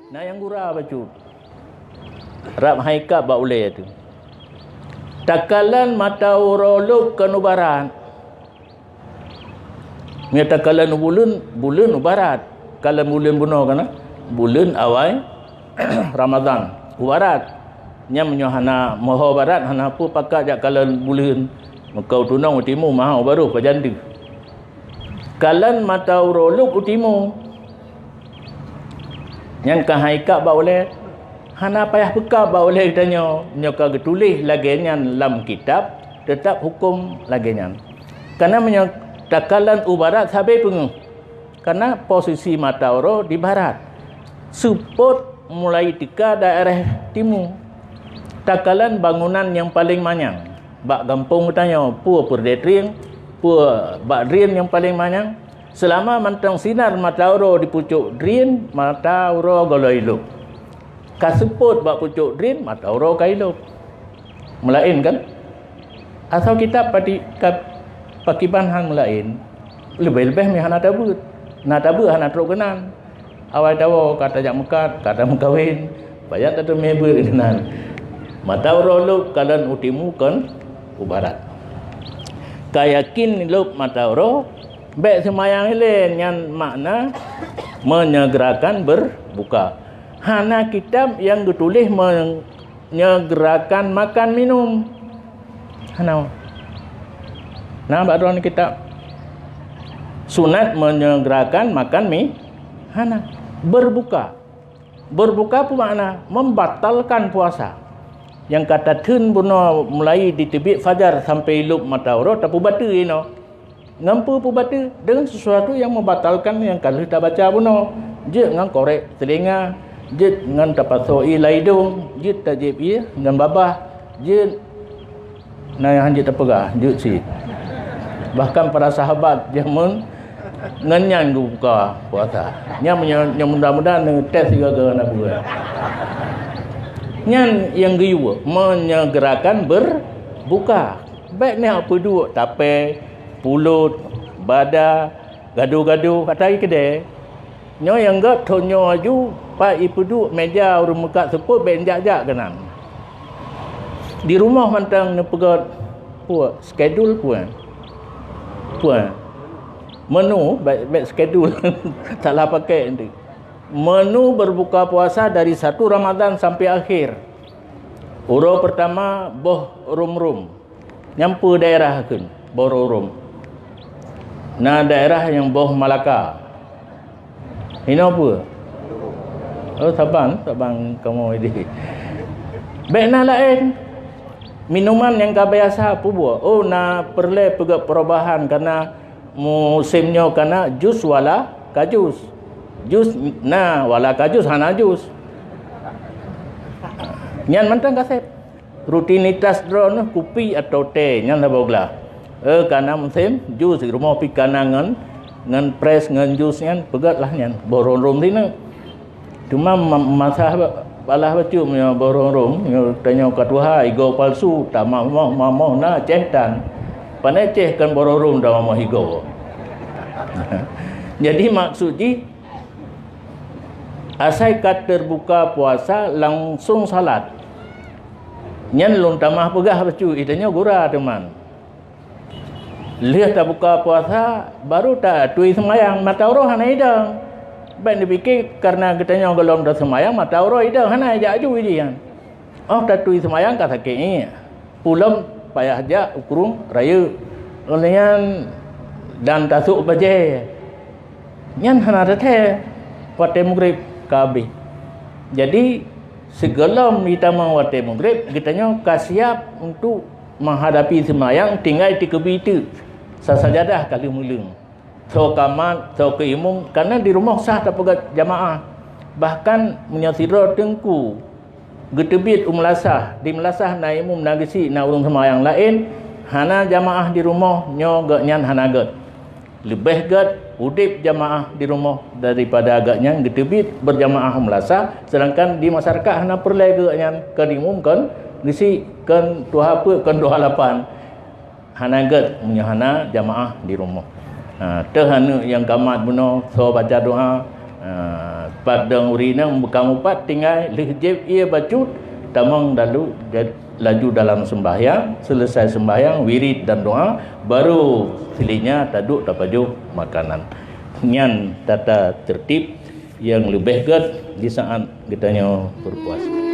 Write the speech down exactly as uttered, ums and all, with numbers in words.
Na nyang gura bacut. Rab hai kab bak ulée tu. Takalon mata uroe lôb kon u barat. Meunyoe takalon u buleuen, buleuen u barat. Kalon buleuen bunoe kana, buleuen awai Ramadhan u barat. Nyan meunyoe hana moho barat, hana peue pakat jak kalon buleuen. Meuka u tunong u timu, maha u barôh pajan deuh. Kalon mata uroe lôb u timu. Nyan ka hai kab bak ulée, hana payah peukab bak ulée geutanyoe. Nyoe ka geutuléh lagée nyan lam kitab, teutab huköm lagée nyan. Kana meunyoe takalon u barat sabe peungeuh, kana posisi mata uroe di barat, seupôt mulai teuka daerah timu. Takalon bangunan nyang paleng manyang bak gampông geutanyoe, peue peureudée drien, peue bak drien nyang paleng manyang. Seulama mantong sinar mata uroe di pucôk drien, mata uroe gohlom ilôb. Ka seupôt bak pucôk drien, mata uroe ka ilôb. Meulaén kan? Asoe kitab pati-, ka-, pakiban han meulaén. Leubeh-leubeh meuhana tabeuet. Na tabeuet hana trok keunan. Awai tawoe ka tajak meukat, ka tameukawen, payah tateumé beuet keunan. Mata uroe lôb kalon u timu kon u barat. Ka yakin lôb mata uroe, bék seumayang ilée, nyan makna menyegerakan berbuka. Hana kitab nyang geutuléh menyegerakan makan minum. Hana. Na bak droeneuh kitab sunat menyegerakan makan mi, hana. Berbuka. Berbuka peue makna? Membatalkan puasa. Nyang ka tatheun bunoe mulai diteubiet fajar sampai ilôb mata uroe tapeubateue inoe. Ngon peue peubateue? Deungon sesuatu nyang membatalkan nyang ka lheueh tabaca bunoe. Jeuet ngon korek teulinga, jeuet ngon tapasoe ié lam idong, jeuet tajieb ié ngon babah, jeuet na nyang hanjeuet tapeugah, jeuet cit. Bahkan para sahabat jameun ngon nyan geubuka puasa. Nyan meunyo-, nyan mudah-mudahan neutes sigoe-goe na buet. Nyan nyang geuyue menyegerakan berbuka. Bék neuhak peuduek tapé, pulot, bada, gado-gado, ata i keudè. Nyoe nyang gét thon nyoe aju, pat ipeuduek meja ureuëng meukat seupôt bék jak-jak keunan. Di rumoh mantong neupeugét peue, skedul peue. Peue. Menu, bék, bék skedul. Salah pakai nanti. Menu berbuka puasa dari satu Ramadan sampai akhir. Uroe pertama boh rum-rum. Nyan peue daerah kheun, boh rum-rum. Na daerah nyang boh Malaka. Hinoe peue? Oh, saban, saban kamoe di. Bék na laén. Minuman nyang ka biasa peubuet. Oh, na peureulée peugét perubahan karena musim nyoe kana jus wala kajus. Jus na wala kajus hana jus. Nyan mantong kaseb. Rutinitas droeneuh kupi atau teh nyan saboh glah. Eh, kana musim jus di rumoh pih kana ngon, ngon press ngon jus nyan peugét lah nyan. Boh rum-rum sineuk. Cuma ma-, masalah ba-, balah bacut meunyoe boh rum-rum, nyoe tanyoe ka tuha igoe palsu, tamamoh-mamoh na ceh tan. Pane ceh kon boh rum-rum tamamoh igoe. Jadi maksud jih asai ka terbuka puasa langsung salat. Nyan lôn tamah peugah bacut, itanyoe gura teuma. Lheueh tabuka puasa, baru tatui seumayang, mata uroe hana idong. Bék neupike kareuna geutanyoe gohlom taseumayang, mata uroe idong, hana jak aju jih nyan. Óh tatui seumayang ka sakét ié. Ulôn payah jak u krueng rayeuk. Lheueh nyan dan tasôk bajée. Nyan hana teuthée watée mugreb ka habéh. Jadi, sigohlom jitamong watée mugreb, geutanyoe ka siab untuk meuhadapi seumayang tinggai tikeubie teuk sasajadah ka lheueh meuleueng. Soe ka mat, soe keu imum, kareuna di rumoh sah tapeugét jamaah. Bahkan meunyoe sidroe teungku geuteubiet u meulasah, di meulasah na imum, na geuchik, na ureuëng seumayang laén, hana jamaah di rumoh, nyoe gobnyan hana gét. Leubeh gét udeb jamaah di rumoh daripada gobnyan geuteubiet beurjamaah u meulasah, seudangkan di masyarakat hana peureulée gobnyan kon imum, kon geuchik, kon tuha peuet, kon tuha lapan. Hana gét meunyoe hana jamaah di rumoh. Ha, teuh aneuëk nyang ka mat bunoe, soe baca doa, ha, Pat dong uri nang bukan upat tinggai lheuh jeb ia bacut, tamong dalu jad- laju dalam sembahyang, selesai sembahyang, wirid dan doa, baru selanjutnya taduk tapajoh makanan. Nyan tata tertib yang lebih gét di saat geutanyoe berpuasa.